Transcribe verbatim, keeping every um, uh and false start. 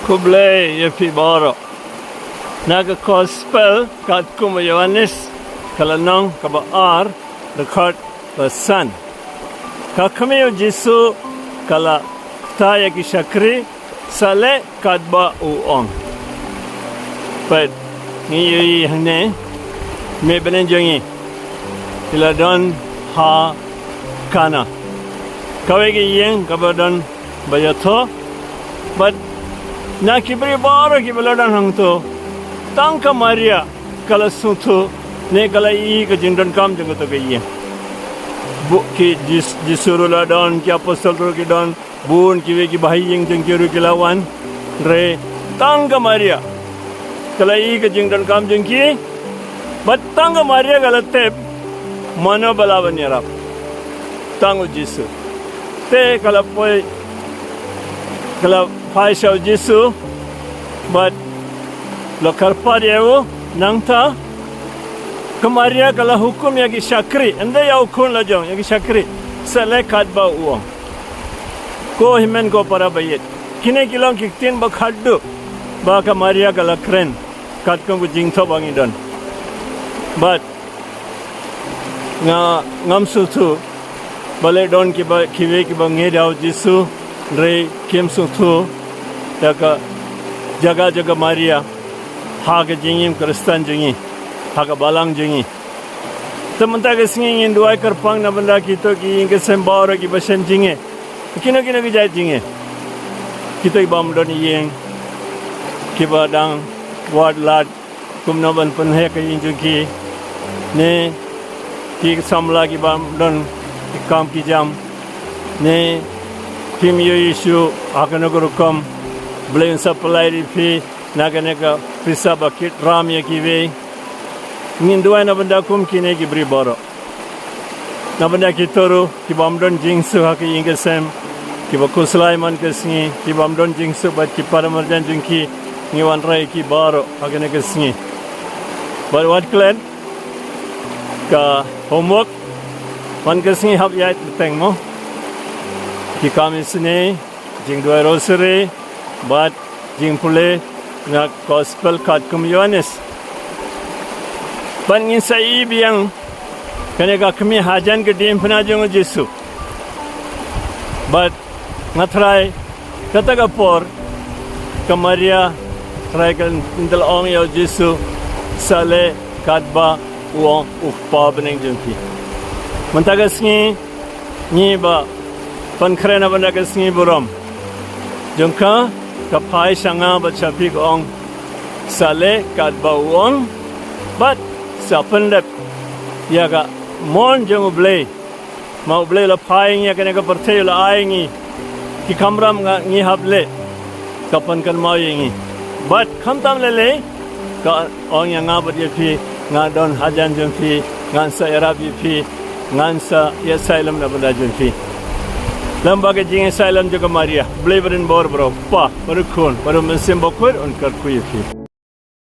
Khublei ïa phi baroh. Na ka Gospel katkum u Ïoannis, ka lynnong kaba ar, dkhot ba san. Ka kmie u Jisu ka la kta ïa ki shakri, sa leh katba u ong. Peit, ngi ïohi hangne, mei bneng jong ngi, ki la don ha Kana, kawei ka ïing kaba don ba ïathoh. Bad na ki briew baroh kiba la don hangto, tang ka Maria ka la sngewthuh, ne ka la ïohi ka jingdonkam jong kato ka ïing. Bun ki Jis-, Jisu ruh la don, ki apostol ruh ki don, bun kiwei ki bahaïing jong ki ruh ki la wan. Hynrei tang ka Maria ka la ïohi ka jingdonkam jong ki. Bad tang ka Maria ka la tip mano ba lah ban ïarap. Tang u Jisu. Te ka la poi, ka la phai sha u Jisu, bad la kyrpad ïa u. Nangta ka Maria ka la hukum ïa ki shakri, ym dei ïa u khun la jong, ïa ki shakri, sa leh katba u ong. Ko hynmen ko para baieit, kine ki long ki ktien ba khatduh ba ka Maria ka la kren katkum ka jingthoh ba ngi don. Bad nga, ngam sngewthuh balei don kiba, kiwei kiba ngeit ïa u Jisu, hynrei kim sngewthuh ïa ka jaka jong ka Maria ha ka jingim Khristan jong ngi, ha ka balang jong ngi. Te mynta ka sngi ngin duwai kyrpang na bynta kito ki ïing ki sem baroh kiba shem jingeh, kino kino ki jait jingeh. Kito ki bym don ïing, kiba dang wad lad kumno ban pynheh ka ïing jong ki, ne ki samla ki bym don ki kam ki jam, ne kim ïohi shuh ha kano ka rukom. Blei un sa pynlait ïa phi na kane ka pisa ba kit ram ïa kiwei. Ngin duwai na bynta kum kine ki briew baroh. Na bynta kito ruh ki bym don jingsuk ha ki ïing ki sem, kiba khuslai man ka sngi, ki bym don jingsuk bad ki para marjan jong ki, ngi wanrah ïa ki baroh ha kane ka sngi. Bad wat klet ka homework man ka sngi, hap ïaid bteng mo. Ki kam isynei, jingduwai rosary bad jingpule na Gospel katkum u Ïoannis. Bad ngin sa ïohi biang kane ka kmie hajan ka diengphna jong u Jisu. Bad nga trai kata ka por ka Maria trai kan ong ïa u Jisu, sa leh katba u ong u Kpa bneng jong phi. Mynta ka sngi ngi ba pynkhreh na bynta ka sngi burom jong ka, ka phai sha nga bad sha phi, ka ong, sa leh katba u ong, bad sa pyndep ïa ka mon jong U Blei. Ma U Blei u la phai ïa ngi ha kane ka pyrthei, u la ai ïa ngi ki kamram, nga, ngi hap leh ka pynkynmaw ïa ngi. Bad khamtam lei lei ka ong ïa nga bad ïa phi, nga don hajan jong phi, ngan sa ïarap ïa phi, ngan sa ïasailem na bynta jong phi. Lem bad ka jingïasailem jong ka Maria, U Blei ba don bor baroh, Kpa, bad U Khun, bad U Mynsiem Bakhuid un kyrkhu ïa phi.